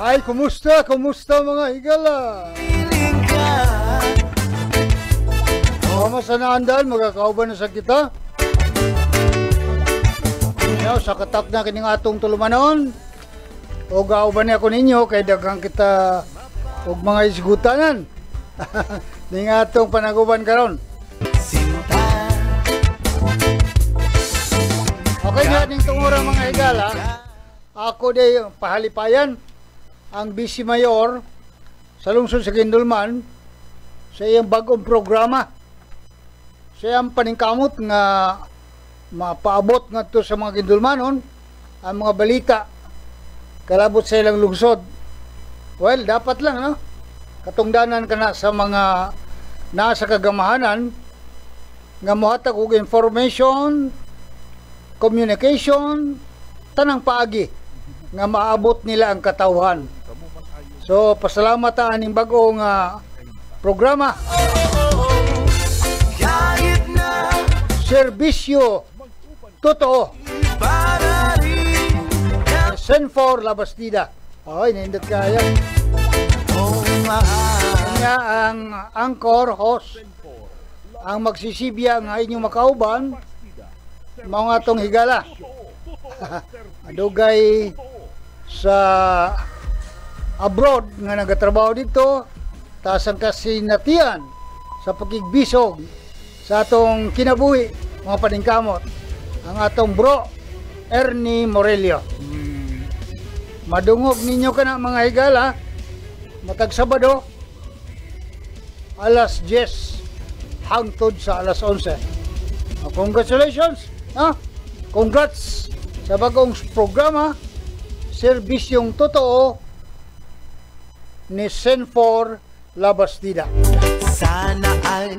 Ay, kumusta? Kumusta, mga higala? Piling ka. Kama sa naandaan, magkakauban na sa kita. Now, sa katak na kining atong tulumanon, o gauban niya ako ninyo, kay daghang kita og mga isgutanan ning atong panaguban karon. Sinta. Okay nga ning tungura, mga higala. Ako day pahalipayan ang Vice Mayor sa lungsod sa Guindulman sa iyang bagong programa. Sa iyang paningkamot nga mapaabot ngadto sa mga Guindulmanon ang mga balita kalabot sa ilang lungsod. Well, dapat lang, no? Katungdanan ka na sa mga nasa kagamahanan nga mohatag og information, communication, tanang paagi nga maabot nila ang katawhan. So, pasalamat ta aning bag-o nga programa, Kahit na Serbisyo Totoo. Para rin Senfor Labastida. Ay, nindot kaya. Oh, mahal. Kanya ang anchor host ang magsisibya nga inyong makauban, mga atong higala. Adugay sa abroad nga nagatrabaho dito, taas ang kasinatian sa pakigbisog sa atong kinabuhi, mga paningkamot, ang atong bro Ernie Morello. Madungog ninyo kana, mga higala, matag Sabado alas 10 hangtod sa alas 11. Oh, congratulations! Ha? Congrats sa bagong programa, Serbisyong Totoo ni Senfor Labastida. Sana ay